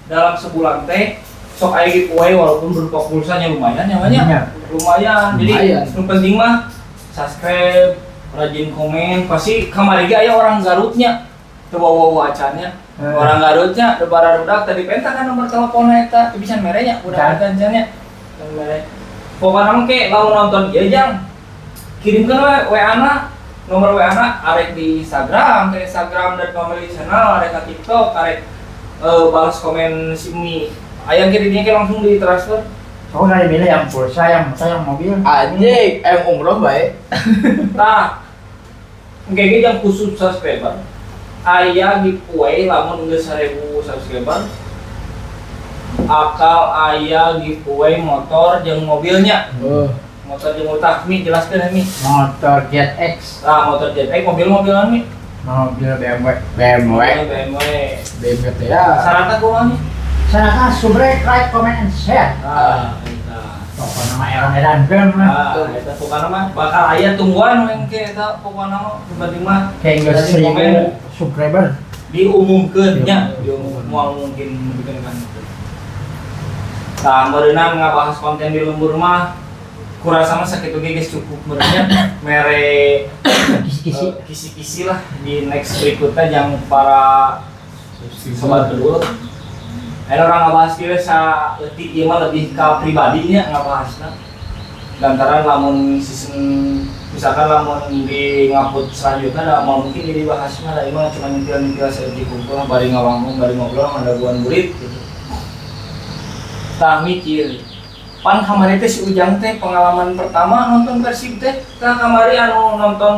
Speaker 1: dalam sebulan teh sok aya giveaway walaupun berupa pulsanya lumayan ya banyak.
Speaker 2: Iya.
Speaker 1: Lumayan. Jadi
Speaker 3: Lumayan.
Speaker 1: yang penting mah subscribe, rajin komen. Pasti kamari ge aya orang Garutnya. Teu bawa acannya. Orang Garutnya teu barudak tadi penta kan nomor telepon eta teu bisa merenya udah
Speaker 2: Can.
Speaker 1: eta nya. Mere. Pokoknya mah ke lamun nonton ieu jang kirimkan we WA na, nomor WA na arek di Instagram, ke Instagram dan Family Channel, arek ke TikTok, arek balas komen si Mi. Aya kirim dia ke langsung ditransfer.
Speaker 2: Soalnya milih yang pulsa, yang motor, yang mobil.
Speaker 3: Anjing, em umroh bae.
Speaker 1: Tah, kayaknya yang khusus subscriber, aya giveaway lamun geus 1000 subscriber, akal aya giveaway motor jeung mobilnya.
Speaker 3: Oh.
Speaker 1: Motor jeung utah Mi, jelaskeun Mi.
Speaker 2: Motor ZX,
Speaker 1: Nah, motor ZX, mobil-mobilan Mi.
Speaker 2: Mobil BMW.
Speaker 3: BMW.
Speaker 1: BMW.
Speaker 3: BMW teh ya.
Speaker 1: Syaratnya kumaha Mi?
Speaker 2: Syaratnya subrek, like, comment, and share.
Speaker 1: Ah, eta.
Speaker 2: Pokoknya mah edan edan kan lah.
Speaker 1: Ah, eta pokokna mah bakal aya tungguan we engke eta pokokna mah penting mah
Speaker 2: Kayak nggak
Speaker 1: dari
Speaker 2: 1000
Speaker 1: komen.
Speaker 2: Subscriber.
Speaker 1: Diumumkeun nya,
Speaker 3: Diumumkeun.
Speaker 1: diumum moal mungkin bikin kan. Tah, meureunna ngabahas konten di lembur mah kurasa mah sakitu ge geus cukup meureunnya mere
Speaker 2: Kisi-kisi.
Speaker 1: Kisi-kisi lah di next berikutnya yang para sobat bedul. Ada orang ngabahas kieu sa leutik ieu mah lebih ka pribadinya ngabahasna. Lantaran lamun season misalkan lamun di ngupload selanjutnya ada mau mungkin jadi bahasnya ada emang cuma nyentil-nyentil saeutik kumpul lah bari ngawangkong bari ngobrol ngadaguan burit gitu. Tah mikir pan kamari teh si Ujang teh pengalaman pertama nonton Persib teh. Tah, kamari anu nonton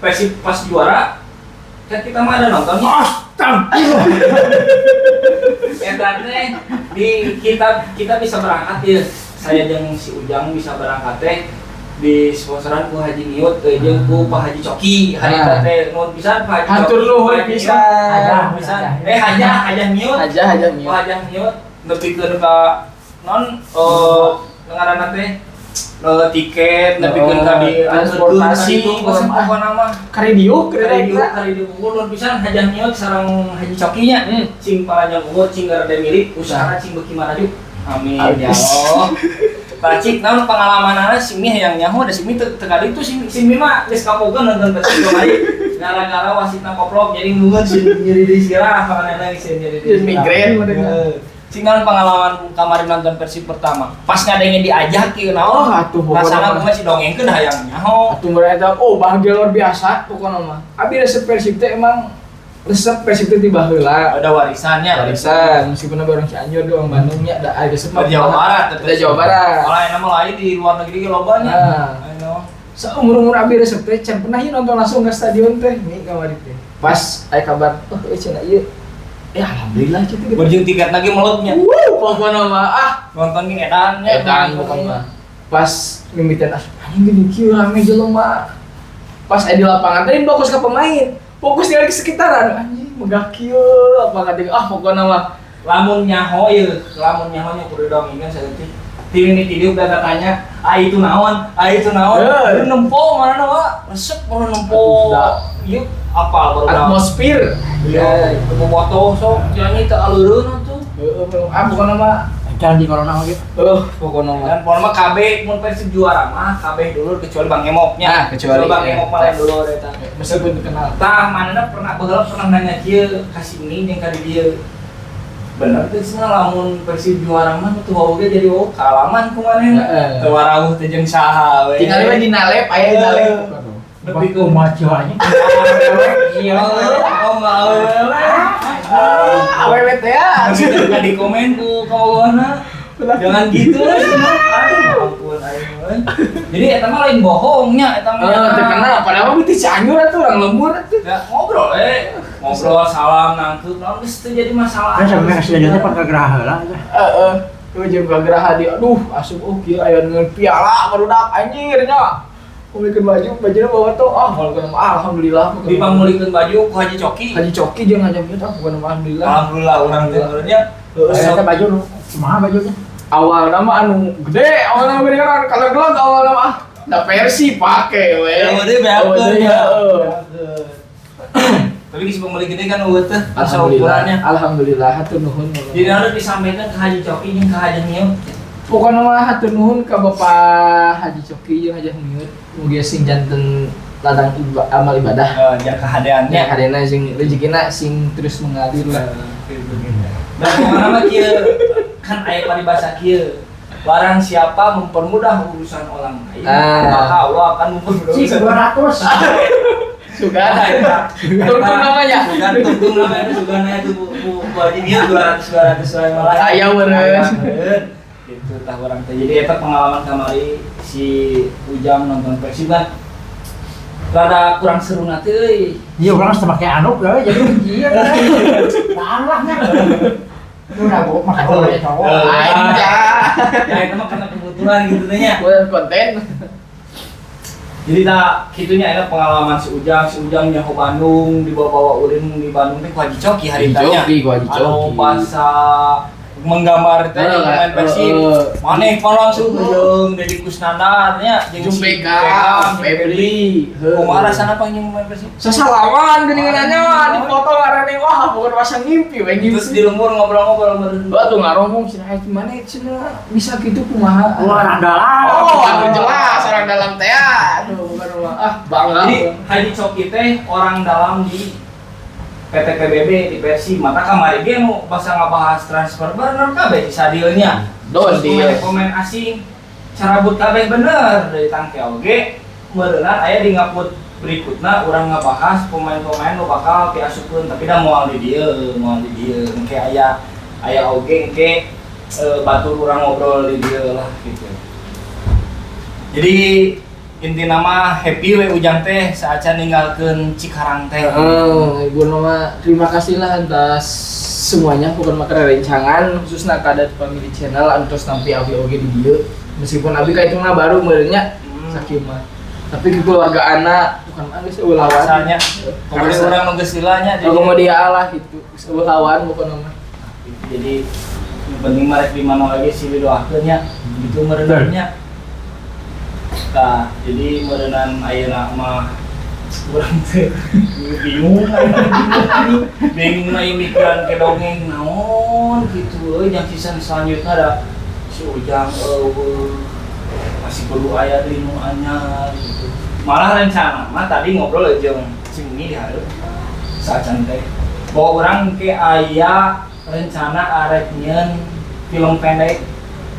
Speaker 1: Persib pas juara kan kita mah ada nontonnya.
Speaker 2: Astagfirullah.
Speaker 1: Eta teh di kita kita bisa berangkat ya, saya jeung si Ujang bisa berangkat teh di sponsoran ku Haji Niut jeung ku Pak Haji Coki hari
Speaker 3: Ah.
Speaker 1: teh. Nuhun pisan Pak Haji
Speaker 3: Hatur
Speaker 1: Coki,
Speaker 3: nuhun
Speaker 1: Pak Haji
Speaker 3: pisan.
Speaker 1: Niut.
Speaker 2: Aja.
Speaker 1: Pisan hajah hajah Niut.
Speaker 3: Aja aja
Speaker 1: Pak
Speaker 3: Niut.
Speaker 1: Hajah Niut nepikeun ka non ngaranna teh tiket nepikeun ka di
Speaker 3: Transportasi,
Speaker 1: itu pesen pokona mah.
Speaker 3: Karidiuk,
Speaker 1: Karidiuk karidiuk nuhun pisan Hajah Niut sareng Haji Cokinya. Cing panjang umur, cing rada milik usaha, cing beuki maraju, amin ya Allah. Bacik, naon pengalamanana si Mi yang nyaho da si Mi teu teu kaditu si si Mi mah geus kapogeun nonton Persib kamari gara-gara wasitna koplok jadi nungeun si nyeri di sirah panganana si nyeri di
Speaker 3: Jadi migrain mereka.
Speaker 1: Heeh. Cing naon pengalaman kamari nonton Persib pertama pas ngadenge diajak kieu naon
Speaker 3: Oh, atuh pokona
Speaker 1: rasana
Speaker 3: mah.
Speaker 1: kumaha si dongengkeun hayang nyaho?
Speaker 3: Atuh mereka oh bahagia luar biasa pokoknya mah. Abi resep Persib teh emang resep Persib teh ti baheula.
Speaker 1: Ada warisannya.
Speaker 3: Warisan meskipun abi orang Cianjur doang Bandungnya da ada resep mah.
Speaker 1: Di Jawa Barat.
Speaker 3: Ada Jawa Barat.
Speaker 1: Malah enak mah lain di luar negeri ge loba nya.
Speaker 3: Nah.
Speaker 1: Ayo.
Speaker 3: Seumur-umur abi resep teh can pernah ieu nonton langsung ke stadion teh nih kamari teh. Pas aya kabar, oh euy cenah ieu. Ya alhamdulillah gitu gitu.
Speaker 1: Berjung tiket lagi melutnya.
Speaker 3: Wuh, pokoknya mah ah
Speaker 1: Nonton ge edan nya.
Speaker 3: Edan pokoknya mah. Pas mimitan ah anjing gini kieu rame jelema. Pas aya di lapangan teh fokus ke pemain. Fokus tinggal ke sekitaran anjing megah kieu lapangan teh ah pokoknya mah.
Speaker 1: Lamun nyaho ieu, lamun nyaho nya kudu dongengkeun saeutik. Ti mimiti dieu udah tanya, ah itu naon? Ah itu naon?
Speaker 3: Heuh.
Speaker 1: Lu nempo mana wa? Resep baru nempo.
Speaker 3: Aduh, da.
Speaker 1: Ieu apal baru
Speaker 3: Atmosfer.
Speaker 1: Iya, bobotoh sok nyanyi teu aleureun atuh.
Speaker 3: Heeh, ah pokoknya mah
Speaker 2: Jangan di corona mah gitu.
Speaker 3: Pokoknya mah.
Speaker 1: Dan pokoknya mah KB mun Persib juara mah KB dulu kecuali Bang Emoknya.
Speaker 3: Nah, kecuali,
Speaker 1: Bang
Speaker 3: ya.
Speaker 1: Emok mah lain dulu eta.
Speaker 3: Meskipun dikenal.
Speaker 1: Tah, manehna pernah baheula pernah nanya kieu ka si Ming jeung ka di dieu. Bener teh cenah lamun Persib juara mah teu wawuh ge jadi wawuh kalaman ku manehna.
Speaker 3: Heeh.
Speaker 1: Teu warawuh teh jeung saha we.
Speaker 3: Tinggal we di nalep aya di nalep.
Speaker 1: Lebih ke
Speaker 2: Kumaha jiwanya.
Speaker 1: Iya, oh enggak awewe.
Speaker 3: Awewe teh ya.
Speaker 1: Tapi di komen ku kawana. Jangan gitu lah cenah. Aduh, ampun aing mah. Jadi eta mah lain bohongnya eta mah.
Speaker 3: Eh, terkenal padahal mah ti Cianjur atuh orang lembur atuh.
Speaker 1: Ya, ngobrol. Ngobrol salam nangkep naon geus teu jadi masalah.
Speaker 2: Kan sampai kasih aja pan kageraha heula.
Speaker 3: Heeh. Tuh jeung ka Grahadi, aduh asup oh kieu aya ngeun piala barudak anjir nya. Pamulikeun baju, bajuna bawa tuh ah walaupun alhamdulillah.
Speaker 1: Dipamulikeun baju ku Haji Coki.
Speaker 3: Haji Coki jeung Haji Miut ah bukan alhamdulillah.
Speaker 1: Alhamdulillah urang teh menurutnya.
Speaker 2: Aya teh baju nu kumaha bajunya?
Speaker 3: Awal nama anu gede, awal nama gede kan kalau gelap awal nama ah da versi pake we.
Speaker 1: Ya udah beakeun ya.
Speaker 3: Heeh.
Speaker 1: Tapi geus pamuli gede kan eueuh teh asa
Speaker 3: Alhamdulillah.
Speaker 1: ukurannya.
Speaker 3: Alhamdulillah hatur nuhun.
Speaker 1: Jadi harus disampaikan ke Haji Coki jeung ke Haji Miut.
Speaker 3: Pokoknya mah hatur nuhun ka Bapak Haji Coki jeung Haji Miut mugi sing janten ladang amal ibadah.
Speaker 1: Eh, jang kahadeannya.
Speaker 3: Nya kadena sing rezekina sing terus mengalir lah.
Speaker 1: Dan pokoknya mah kieu kan aya paribasa kieu. Barang siapa mempermudah urusan orang lain, maka Allah akan mempermudah
Speaker 2: Cik
Speaker 1: urusan.
Speaker 2: 200.
Speaker 3: Sugan. Tungtung namanya.
Speaker 1: Sugan tungtung namanya sugan itu Bu Bu Bu Haji Miut 200 200 wae malah.
Speaker 3: Aya meureun.
Speaker 1: Aya meureun. Gitu tah urang teh. Jadi eta pengalaman kamari si Ujang nonton Persib kan rada kurang seru nanti euy.
Speaker 2: Iya urang geus make anduk euy jadi ieu. Salah nya. Udah gua mah cowok ya cowok.
Speaker 3: Anjay.
Speaker 1: Ya itu mah karena kebutuhan gitu teh nya.
Speaker 3: Buat konten.
Speaker 1: Jadi tak kitunya enak pengalaman si Ujang nyaho Bandung dibawa-bawa ulin di Bandung teh ku Haji Coki
Speaker 3: Haji
Speaker 1: haritanya.
Speaker 3: Coki, ku Haji Coki.
Speaker 1: Anu bahasa menggambar teh
Speaker 3: Heeh,
Speaker 1: pemain Persib.
Speaker 3: heeh.
Speaker 1: Maneh mah langsung jeung Deddy Kusnandar nya jeung
Speaker 3: Jeung
Speaker 1: si
Speaker 3: Beckham,
Speaker 1: jeung
Speaker 3: Febri.
Speaker 1: Kumaha rasana pang jeung pemain Persib?
Speaker 3: Sasalaman geuningan nya dipoto arane wah bukan masa ngimpi we ngimpi.
Speaker 1: Terus di lembur ngobrol-ngobrol meureun.
Speaker 3: Wah tuh ngaromong cenah eh, gimana cenah bisa gitu kumaha.
Speaker 2: Wah, orang dalam.
Speaker 3: Oh, atuh jelas orang dalam teh aduh bukan mah ah bangga.
Speaker 1: Jadi Haji Coki teh orang dalam di PT PBB di Persib. Mata kamari ge nu basa ngabahas transfer bener kabeh si Sadilnya.
Speaker 3: Don
Speaker 1: Terus
Speaker 3: deal.
Speaker 1: pemain asing carabut kabeh bener dari tangke oge meureunna aya di ngaput berikutna urang ngabahas pemain-pemain nu bakal diasupkeun tapi da moal di dieu, moal di dieu. Engke aya aya oge engke batur urang ngobrol di dieu lah gitu. Jadi inti nama happy we Ujang teh saacan ninggalkeun Cikarang teh.
Speaker 3: Heeh, ibu nama terima kasih lah atas semuanya bukan maka rencangan khususnya ka Family Channel antos nampi abi oge di dieu. Meskipun abi kaitungna baru meureun nya sakieu mah. Tapi ke keluarga anak bukan mah geus eueuh lawan.
Speaker 1: Rasanya kemudian urang nu geus lila nya.
Speaker 3: Kalau mau dia Allah gitu, geus eueuh lawan bukan mah.
Speaker 1: Jadi yang penting mah rek di mana lagi sih didoakeun nya gitu meureun nya. Tah, jadi meureunan ayeuna mah urang teh bingung ayeuna bingung bingung aya mikiran ke dongeng naon gitu euy yang season selanjutnya ada si Ujang eueuh masih kudu aya deui nu anyar gitu. Malah rencana mah tadi ngobrol jeung si Muni di hareup saacan teh bahwa urang ke aya rencana arek nyieun film pendek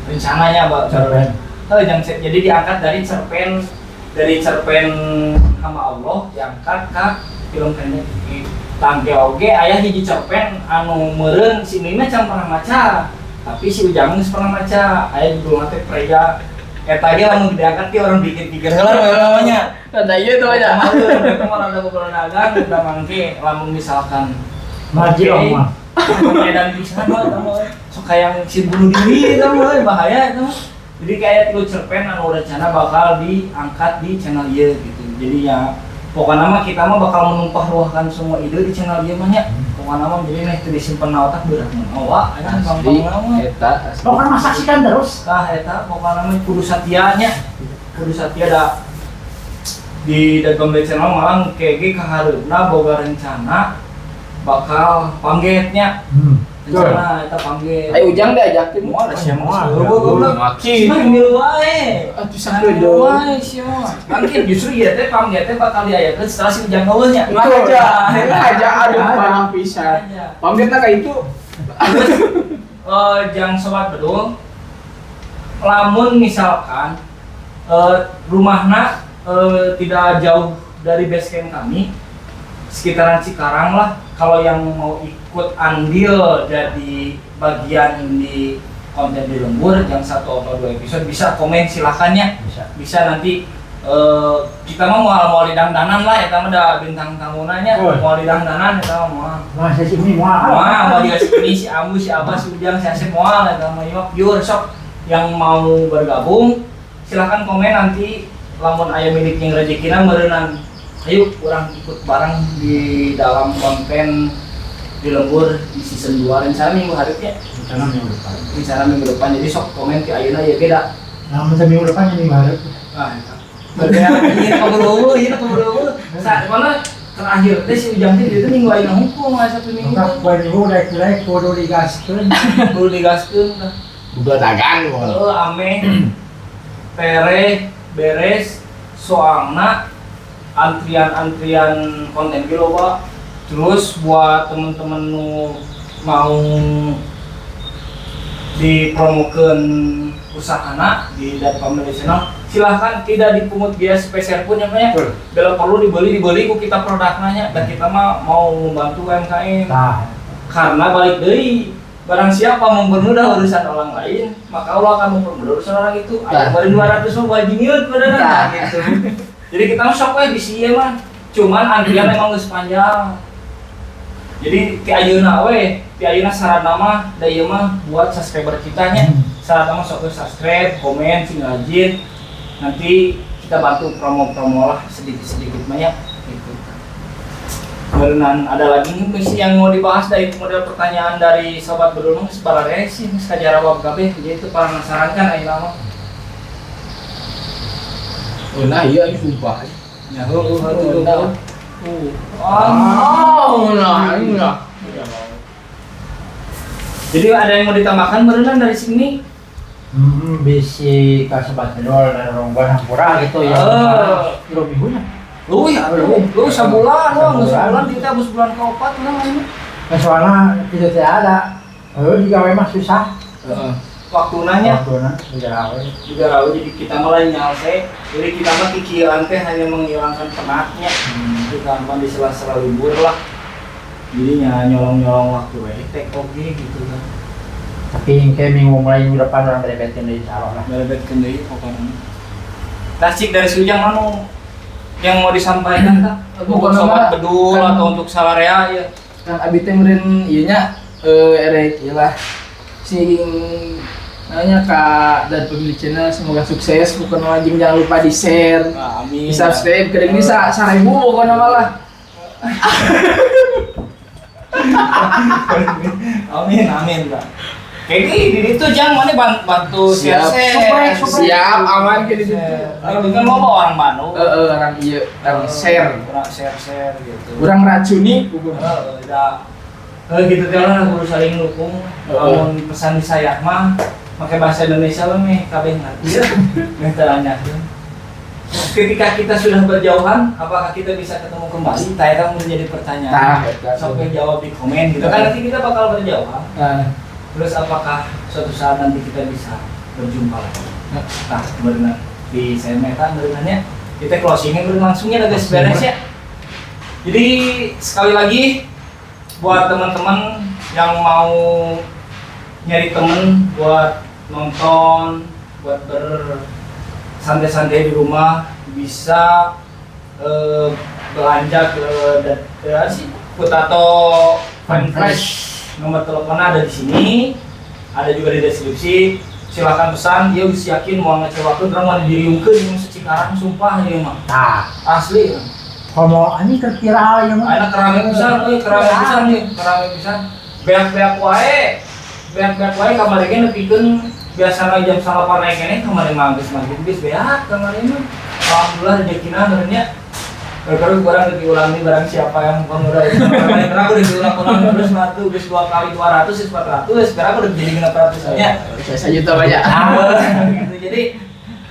Speaker 1: rencananya Pak.
Speaker 2: Cerpen.
Speaker 1: Oh, yang jadi diangkat dari cerpen sama Allah diangkat ke film pendek. Tangke oge aya hiji cerpen anu meureun si Mimi can pernah maca. Tapi si Ujang geus pernah maca. Aya judulna teh Preya. Eta ge lamun diangkat ge orang pikir-pikir heula namanya.
Speaker 3: Ada ieu tuh aja.
Speaker 1: Eta mah rada ngobrol dagang udah mangke lamun misalkan
Speaker 2: Ngaji
Speaker 1: Oke.
Speaker 2: mah.
Speaker 1: Medan pisan mah eta mah sok hayang si bunuh diri eta mah bahaya eta mah. Jadi kayak tilu cerpen anu rencana bakal diangkat di channel ieu gitu. Jadi ya pokoknya mah kita mah bakal menumpah ruahkan semua ide di channel ieu mah nya. Pokoknya mah jadi nih teu disimpen na otak berat mah. Wah, anjing
Speaker 3: Asli,
Speaker 1: gampang mah.
Speaker 3: eta asli.
Speaker 2: Pokoknya mah saksikan terus.
Speaker 1: Tah eta pokoknya mah kudu satia nya. Kudu satia da di Dagang Channel malah kege kahareupna boga rencana bakal panggetnya. Rencana eta pangget.
Speaker 3: Ayo Ujang diajakin.
Speaker 1: Moal da sia mah.
Speaker 2: Moal.
Speaker 1: Goblok goblok.
Speaker 3: Makin.
Speaker 1: Mah milu wae.
Speaker 3: Atuh sakedeung.
Speaker 1: Wae sia mah. Mangkin justru ieu teh pangget teh bakal diayakeun setelah si Ujang eueuh nya.
Speaker 3: Ngaja, ngaja aduh parah pisan. Pamgetna ka itu.
Speaker 1: Terus jang sobat bedul lamun misalkan rumahna tidak jauh dari base camp kami sekitaran Cikarang lah kalau yang mau ikut andil jadi bagian di konten di lembur yang satu atau dua episode bisa komen silakannya
Speaker 2: Bisa.
Speaker 1: bisa nanti Kita mah moal moal didangdanan lah, eta mah da bintang tamuna nya,
Speaker 2: Oh.
Speaker 1: moal didangdanan eta mah moal.
Speaker 2: Masa sih ini moal.
Speaker 1: Moal, moal dikasih ini si Ambu, si Abah, si Ujang, si Asep moal eta mah ieu mah pure sok yang mau bergabung silahkan komen nanti lamun aya milik yang rezekina meureunan ayo urang ikut bareng di dalam konten di lembur di season 2 rencana minggu hari ya.
Speaker 2: Rencana minggu depan.
Speaker 1: Rencana minggu depan, jadi sok komen ke ayeuna ya beda.
Speaker 2: Nah, masa minggu depan ini baru.
Speaker 1: Ah, eta. Berbeda ini keburu, ini keburu. Saat mana terakhir teh si Ujang teh itu minggu ayeuna hukum aya satu minggu.
Speaker 2: Maka poe minggu rek rek kudu digaskeun.
Speaker 1: Kudu digaskeun lah.
Speaker 3: Udah dagang kok.
Speaker 1: Heeh, ameh pere beres soalna antrian-antrian konten ge loba. Terus buat temen-temen nu mau dipromokeun usahana di dari Family Channel silahkan, tidak dipungut biaya sepeser pun ya Pak ya.
Speaker 2: Betul.
Speaker 1: Bila perlu dibeli dibeli ku kita produknya dan kita mah mau membantu UMKM
Speaker 2: Tah,
Speaker 1: karena balik deui, barang siapa mempermudah urusan orang lain maka Allah akan mempermudah urusan orang itu. Ada
Speaker 3: Nah.
Speaker 1: baru 200 mah wajib nyeut beneran.
Speaker 3: Nah.
Speaker 1: Gitu, jadi kita mah sok we bisi ieu mah, cuman antrian emang geus panjang. Jadi ti ayeuna we, ti ayeuna saranna mah da ieu mah buat subscriber kita nya, saranna mah sok we subscribe, komen, sing rajin, nanti kita bantu promo-promo lah sedikit-sedikit mah ya gitu. Berenang ada lagi nih misi yang mau dibahas dari model pertanyaan dari sobat bedul mah sebarang sih geus kajarawab kabeh, jadi itu penasaran kan ayeuna mah.
Speaker 3: Oh, nah iya ini sumpah.
Speaker 1: Ya heueuh heueuh.
Speaker 3: Nah.
Speaker 1: Oh.
Speaker 3: Oh, nah iya.
Speaker 1: Jadi ada yang mau ditambahkan berenang dari sini?
Speaker 2: Bisi ka sobat bedol dan ronggoan hampura gitu ya.
Speaker 1: Eh.
Speaker 2: Kilo minggunya.
Speaker 1: Lu ya, lu sebulan, lu
Speaker 2: Sebulan.
Speaker 1: Sebulan kita habis bulan keempat lah ini.
Speaker 2: Nah, soalnya tidak tidak ada. Heuh digawe mah susah.
Speaker 3: Heeh.
Speaker 1: Waktu nanya
Speaker 2: Waktuna digawe.
Speaker 1: Juga rawu, jadi kita malah nyalse. Jadi kita mah kikieuan teh hanya menghilangkan penatnya. Kita mah di sela-sela libur lah. Jadi nya nyolong-nyolong waktu we tek oge gitu kan.
Speaker 2: Tapi kayak minggu mulai minggu depan urang berebetkeun deui insyaallah lah.
Speaker 1: Berebetkeun deui pokoknya. Tasik dari Sujang anu yang mau disampaikan tak? Untuk
Speaker 3: Pokoknya
Speaker 1: sobat
Speaker 3: mah
Speaker 1: bedul
Speaker 3: kan-
Speaker 1: atau untuk salarea ya.
Speaker 3: Kan abi teh meureun ieu nya erek ieu lah. Sing nanya ka dan pemilik channel semoga sukses pokoknya wajib jangan lupa di share,
Speaker 1: Nah, amin.
Speaker 3: di subscribe ke ini sa 1000 pokoknya malah.
Speaker 1: Amin, amin, Pak. Kayak gini, di itu jangan mana bantu
Speaker 3: Siap.
Speaker 1: share share.
Speaker 3: Siap, aman ke di situ.
Speaker 1: Itu kan mau orang Bandung.
Speaker 3: Heeh, orang ieu, orang share.
Speaker 1: Orang share share gitu.
Speaker 3: Urang racuni pokoknya.
Speaker 1: Heeh, udah. Gitu teh lah kudu saling dukung.
Speaker 3: Heeh.
Speaker 1: Lamun pesan di saya mah pakai bahasa Indonesia lah meh kabeh ngerti. Meh teu nanyakeun. Ketika kita sudah berjauhan, apakah kita bisa ketemu kembali? Tah eta menjadi pertanyaan.
Speaker 3: Tah, eta.
Speaker 1: Sok we jawab di komen gitu kan, nanti kita bakal berjauhan.
Speaker 3: Nah,
Speaker 1: Terus apakah suatu saat nanti kita bisa berjumpa lagi? Nah, berenang di saya meta berenangnya kita closingnya berenang langsungnya udah guys beres ya. Jadi sekali lagi buat teman-teman yang mau nyari temen buat nonton, buat bersantai-santai di rumah bisa belanja ke sih Potato Fun Fresh. Nomor teleponnya ada di sini, ada juga di deskripsi. Silahkan pesan, dia bisa yakin mau ngecewakeun, urang mau diriungkeun yang Cikarang sumpah ieu mah.
Speaker 2: Tah,
Speaker 1: Asli.
Speaker 2: Komo anjing keur viral ieu mah.
Speaker 1: Ayeuna kerame pisan euy, kerame pisan nih, kerame pisan. Beak-beak wae. Beak-beak wae kamari ge nepikeun biasana jam 9 naik keneh kamari mah geus maghrib geus beak kamari mah. Alhamdulillah rezekina meureun nya. Terus barang diulangi barang siapa yang pemuda itu. Karena aku udah diulang-ulang terus matu geus 2 kali 200 geus 400, sekarang aku udah jadi 600 nya.
Speaker 3: Saya sejuta banyak.
Speaker 1: Gitu. Jadi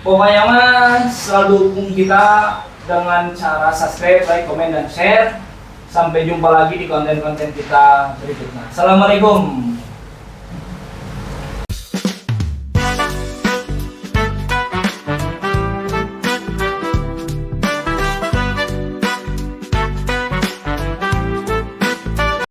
Speaker 1: pokoknya mah selalu dukung kita dengan cara subscribe, like, komen, dan share. Sampai jumpa lagi di konten-konten kita berikutnya. Assalamualaikum.